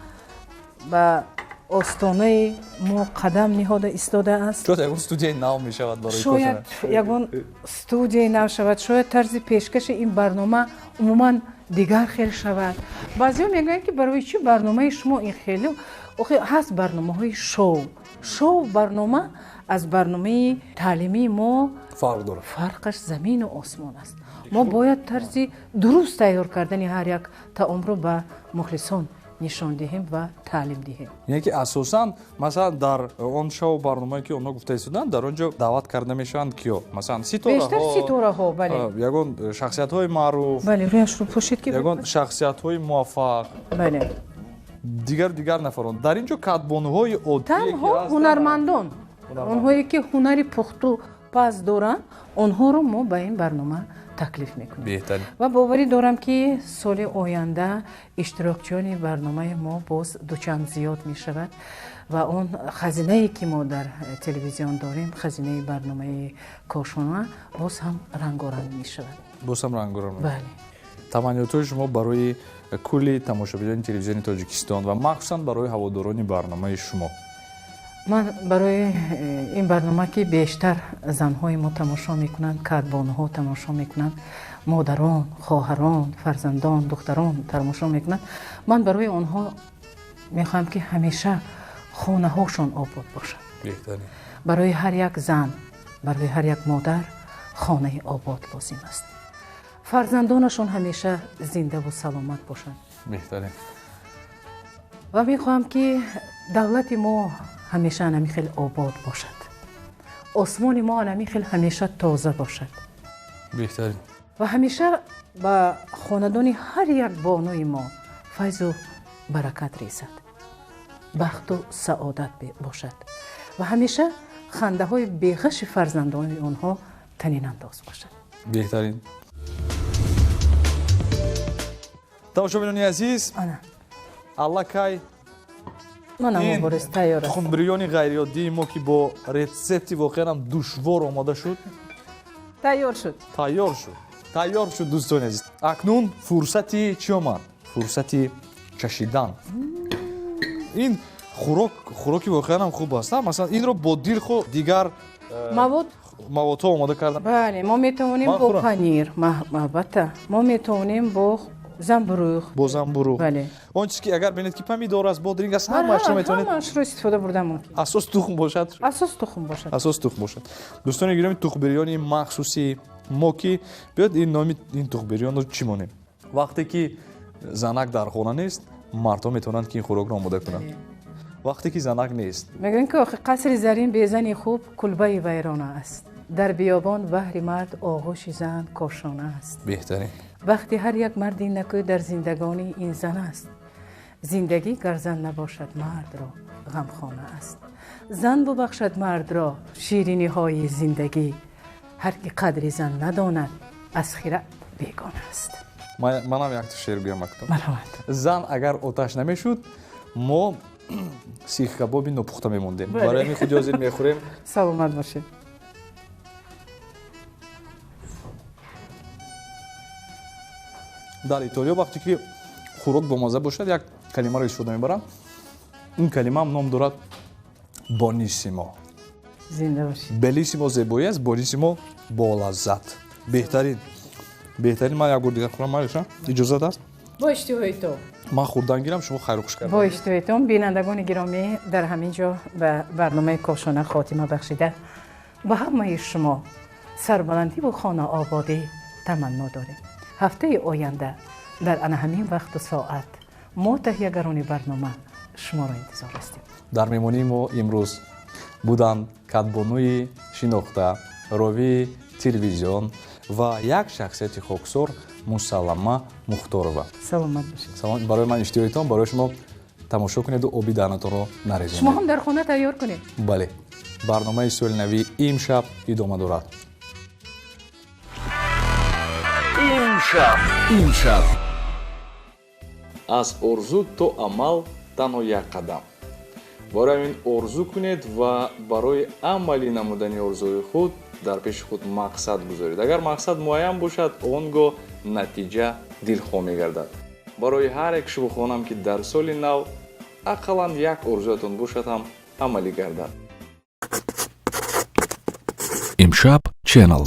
Speaker 10: ба остонаи мо қадам ниҳода истодааст.
Speaker 5: Шояд ягон студияи нав мешавад барои
Speaker 10: шояд ягон студияи нав шавад, шояд тарзи пешкаши ин барнома умуман дигар хел шавад. Баъзеҳо мегӯянд, ки барои чӣ барномаи шумо ин хеле охи ҳаст барномаҳои шоу. Шоу барнома аз барномаи таълимии мо
Speaker 5: фарқ дорад.
Speaker 10: Фарқаш замину осмон аст. Мо бояд тарзи дуруст тайёр кардани ҳар як таомро ба мухлисон нишон диҳем ва таълим диҳем.
Speaker 5: Яъне ки асосан масалан дар он шоу барномае ки онҳо гуфта истоданд, дар он ҷо даъват карда мешаванд киё? Масалан ситораҳо,
Speaker 10: бештар ситораҳо, бале,
Speaker 5: ягон шахсиятҳои маъруф,
Speaker 10: бале, рӯяшро пӯшид ки
Speaker 5: ягон шахсиятҳои муваффақ,
Speaker 10: бале,
Speaker 5: дигар нафарон. Дар ин ҷо кадбонуҳои оддӣ,
Speaker 10: танҳо ҳунармандон, онҳое ки ҳунари пухту паз доранд, онҳоро мо ба ин барнома таклиф мекунем.
Speaker 5: Беҳтарин.
Speaker 10: Ва боварӣ дорам, ки соли оянда иштирокчиёни барномаи мо боз дучанд зиёд мешавад ва он хазинае ки мо дар телевизион дорем, хазинаи барномаи Кошона, боз ҳам рангоранг мешавад.
Speaker 5: Боз ҳам рангоранг.
Speaker 10: Бале.
Speaker 5: Таманниётҳои шумо барои кулли тамошобинони телевизиони Тоҷикистон ва махсусан барои ҳаводорони барномаи шумо?
Speaker 10: Ман барои ин барнома, ки бештар занҳои мо тамошо мекунанд, кадбонуҳо тамошо мекунанд, модарон, хоҳарон, фарзандон, духтарон тамошо мекунанд, ман барои онҳо мехоҳам, ки ҳамеша хонаҳошон обод бошад.
Speaker 5: Беҳтарин.
Speaker 10: Барои ҳар як зан, барои ҳар як модар хонаи обод лозим аст. Фарзандонашон ҳамеша зиндаву саломат бошанд.
Speaker 5: Беҳтарин.
Speaker 10: Ва мехоҳам, ки давлати мо ҳамеша анами хел обод бошад, осмони мо анами хел ҳамеша тоза бошад.
Speaker 5: Беҳтарин.
Speaker 10: Ва ҳамеша ба хонадони ҳар як бонуи мо файзу баракат резад, бахту саодат бошад ва ҳамеша хандаҳои беғаши фарзандони онҳо танинандоз бошад.
Speaker 5: Беҳтарин. Тамошобинони азиз, аллакай
Speaker 10: манам Мубориз тайёр аст.
Speaker 5: Тухмбирёни ғайриоддии мо, ки бо рецепти воқеан ҳам душвор омода шуд,
Speaker 10: тайёр шуд.
Speaker 5: Тайёр шуд, тайёр шуд. Дӯстони азиз, акнун фурсати чӣ омад? Фурсати чашидан. Ин хӯрок хӯроки воқеан ҳам хуб аст. Масалан, инро бо дилхо дигар
Speaker 10: мавод
Speaker 5: маводҳо омода кардан.
Speaker 10: Бале, мо метавонем бо панир, албатта, мо метавонем бо замбуруғ.
Speaker 5: Бо замбуруғ.
Speaker 10: Бале.
Speaker 5: Он чиз ки агар бинед, ки помидор аст, бодринг аст, ҳамаашро метавонед.
Speaker 10: Ҳамаашро истифода бурда мумкин.
Speaker 5: Асос тухм бошад.
Speaker 10: Асос тухм бошад.
Speaker 5: Асос тухм бошад. Дӯстони гиромӣ, тухмбирёни махсуси мо, ки биёд, ин номи ин тухмбирёнро чӣ монем? Вақте ки занак дар хона нест, мардҳо метавонанд, ки ин хӯрокро омода кунанд. Вақте ки занак нест,
Speaker 10: мегӯянд, ки охи қасри зарин безани хуб кулбаи вайрона аст, дар биёбон баҳри мард оғӯши зан кошона аст.
Speaker 5: Беҳтарин.
Speaker 10: Вақти ҳар як марди накӯ дар зиндагонӣ ин зан аст. Зиндагӣ гар зан набошад, мардро ғамхона аст. Зан бубахшад мардро шириниҳои зиндагӣ. Ҳар ки қадри зан надонад, аз хирад бегона аст.
Speaker 5: Манам якта шеър гӯям актом.
Speaker 10: Марҳамат.
Speaker 5: Зан агар оташ намешуд, мо сихкабоби нопухта мемондем. Барои ҳамин худи ҳозир мехӯрем.
Speaker 10: Саломат бошед.
Speaker 5: Дар Итолиё вақте ки хӯрок бомазза бошад, як калимаро истифода мебаранд. Ин калимаам ном дорад бонисимо.
Speaker 10: Зинда бошед.
Speaker 5: Белисимо зебоӣ аст, бонисимо болаззат. Беҳтарин, беҳтарин. Ман як бор дигар хӯрам, майша иҷозат аст?
Speaker 10: Бо иштиҳои то.
Speaker 5: Ман хӯрдан гирам, шумо хайру хуш кардед.
Speaker 10: Бо иштиҳоитон. Бинандагони гиромӣ, дар ҳамин ҷо ба барномаи Кошона хотима бахшида, ба ҳамаи шумо сарбаландиву хонаободӣ таманно дорем. Ҳафтаи оянда дар ана ҳамин вақту соат мо, таҳиягарони барнома, шуморо интизор ҳастем.
Speaker 5: Дар меҳмонии мо имрӯз буданд кадбонуи шинохта, ровии телевизион ва як шахсияти хоксор Мусаллама Мухторова.
Speaker 10: Саломат бошед.
Speaker 5: Салом. Барои ман иштиҳоитон, барои шумо тамошо кунеду оби даҳанатонро нарезонед.
Speaker 10: Шумо ҳам дар хона тайёр кунед.
Speaker 5: Бале, барномаи соли нави имшаб идома дорад.
Speaker 2: Имшаб, имшаб. Аз орзу то амал танҳо як қадам. Барои ҳамин орзу кунед ва барои амалӣ намудани орзуи худ дар пеши худ мақсад гузоред. Агар мақсад муайян бошад, он гоҳ натиҷа дилхоҳ мегардад. Барои ҳар як шумо хонам, ки дар соли нав Ақаллан як орзуятон бошад ҳам, амалӣ гардад.
Speaker 5: Имшаб Channel.